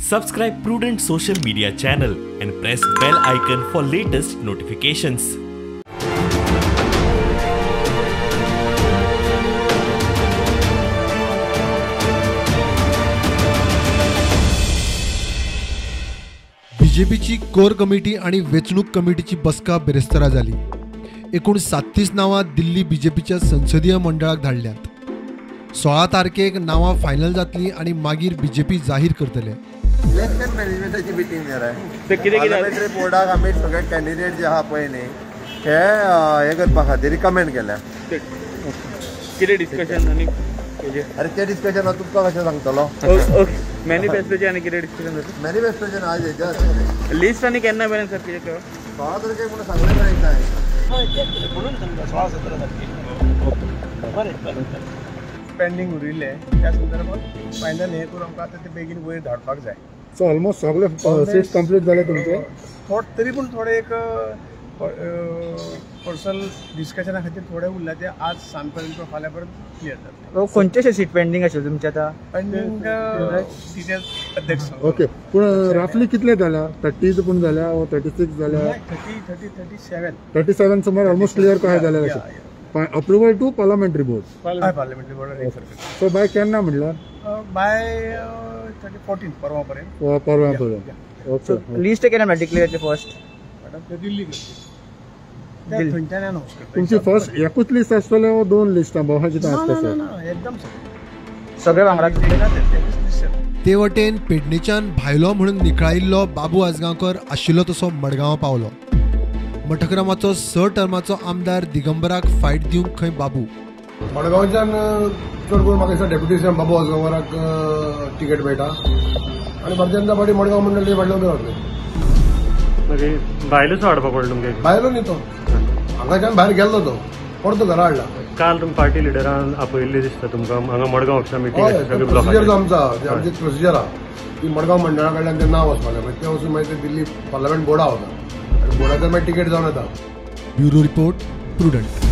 Subscribe Prudent social media channel and press bell icon for latest notifications. बीजेपीची core committee आणि वेंचणूक कमिटीची बसका बिरेस्तारा जाली. एकूण 37 नांवां दिल्ली बीजेपीच्या संसदीय मंडळाक धाडल्यात. 16 तारखेक नांवां फायनल जातली आणि मागीर बीजेपी जाहीर करतले. इलेक्शन मॅनेजमेंटाची मिटींग जाय. पार्लमेंटरी बोर्डाक आमी सगळे कॅन्डिडेट जे आहा पळय न्ही हे हे करपा खातीर रिकमेंड केल्या. कितें डिस्कशन आनी अरे ते डिस्कशन हांव तुमकां कशें सांगतलो? मॅनिफेस्टोचें आनी कितें डिस्कशन जालें? मॅनिफेस्टोचें आज हेजें लिस्ट आनी केन्ना मेरेन सर कितें 16 तारखेक म्हणून सांगलें मरे एकदां. म्हणून सांगता 16-17 तारखेक. बरें बरें पेंडींग उरिल्लें त्या संदर्भात फायनल हें करून आमकां आतां ते बेगीन वयर धाडपाक जाय. सो ऑलमोस्ट सगळे सीट्स कंप्लीट जाले तुमचे? तरी पूण थोडे एक पर्सनल डिस्कशना खातीर थोडे उरला ते आज सांज पर्यंत फाल्यां पर्यंत क्लियर जातले. खंयचे सीट पेंडींग आशिल्ले तुमचे आतां? पेंडींग डिटेल्स अध्यक्ष. ओके, पूण रफली कितले जाल्या? 30 पूण जाल्या वो 36 जाल्या? 30, 37. 37 सुमार ऑलमोस्ट क्लियर कशें जालें अशें. Approval to parliamentary board. Parliamentary board refer करता. सो बाय केन्ना म्हणल्यार? बाय 14 परवा पर्यंत. परवा पर्यंत. ओके. लिस्ट केन्ना मेळटा डिक्लेअर फर्स्ट? मॅडम ते दिल्ली करची. थंयच्यान अनाउन्स करता. तुमची फर्स्ट एकूच लिस्ट आसतलें वो दोन लिस्टां भोवशा कितें आसता? ना एकदम सगळे वांगडा. ते वटेन पेडणेच्यान भायलो म्हणून निखळायिल्लो बाबू आजगांवकर आशिल्लो तसो मडगांवां पावलो. मठक्रमाचो 6 टर्माचो आमदार दिगंबराक फायट दिवंक खंय बाबू. मडगांवच्यान चड करून म्हाका दिसता डेप्युटी सीएम बाबू आजगांवकराक तिकेट मेळटा आनी भारतीय जनता पार्टी मडगांव मंडळ फाटल्यान उबें रावतलें. मागीर भायलोच हाडपाक पडलो तुमकां? भायलो न्ही तो, हांगाच्यान भायर गेल्लो तो परतो घरा हाडला. काल तुमी पार्टी लिडरान आपयिल्ली दिसता तुमकां हांगा मडगांव ऑफिसा मिटींग? प्रोसिजर जो आमचो आमची प्रोसिजर आहा ती मडगांव मंडळा कडल्यान तें नांव वचपाक जाय, मागीर तें वचून मागीर ते दिल्ली पार्लमेंट बोर्डा वता आनी बोर्डाच्यान मागीर तिकेट जावन येता. Bureau report, Prudent.